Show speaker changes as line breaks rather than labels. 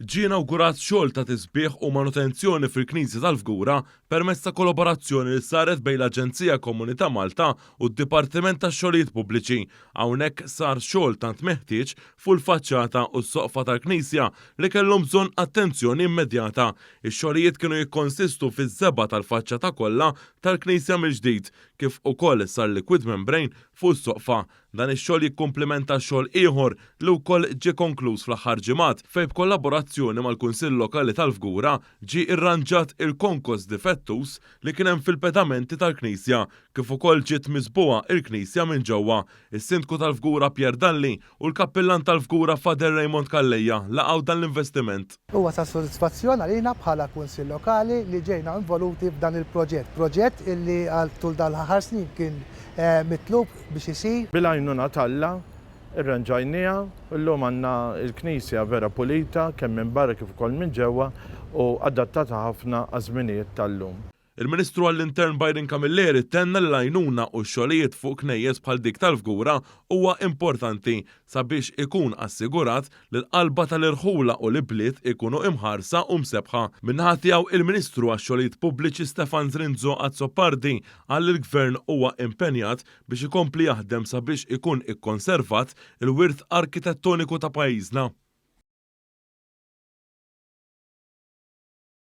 Ġie inawgurat xogħol ta' tisbiħ u manutenzjoni fil-Knisja tal-Fgura permezz ta' kollaborazzjoni li saret bejn l-Aġenzija Komunità Malta u d-Dipartiment tax-Xogħlijiet Pubbliċi. Hawnhekk sar xogħol tant meħtieġ fuq il-faċċata u s-soqfa tal-knisja li kellhom bżonn attenzjoni immedjata. Ix-xogħlijiet kienu jikkonsistu fiż-żebgħa tal-faċċata kollha tal-knisja mill-ġdid, kif ukoll sar liquid membrane fuq is-soqfa. Dan ix-xogħol jikkumplimenta xogħol ieħor li wkoll ġie konkluż fl-aħħar ġimgħat fejn b'kollaborazzjoni mal-Kunsill Lokali tal-Fgura ġie irranġat il-konkos difettuż li kien hemm fil-pedamenti tal-knisja kif ukoll ġiet miżbugħa il-knisja minn ġewwa. Is-Sindku tal-Fgura Pierre Dalli u l-Kappillan tal-Fgura Father Raymond Calleja laqgħu dan l-investiment.
Huwa ta' sodisfazzjon għalina bħala Kunsill Lokali li ġejna involuti f'dan il-proġett, proġett illi għal tul dawn l-aħħar snin kien mitlub biex isir.
Bil-għajnuna t'Alla rranġajnieha u llum għandna l-knisja vera pulita kemm minn barra kif ukoll minn ġewwa u adattata ħafna għaż-żminijiet tal-lum.
Il-Ministru għall-Intern Byron Camilleri tenna li l-għajnuna u x-xogħlijiet fuq knejjes bħal dik tal-Fgura huwa importanti sabiex ikun assigurat li l-qalba tal-irħula u l-ibliet ikunu imħarsa u msebbħa. Min-naħa tiegħu, il-Ministru għax-Xogħlijiet Pubbliċi Stefan Zrinzo Azzopardi qal li l-Gvern huwa impenjat biex ikompli jaħdem sabiex ikun ikkonservat il-wirt arkitettoniku ta' pajjiżna.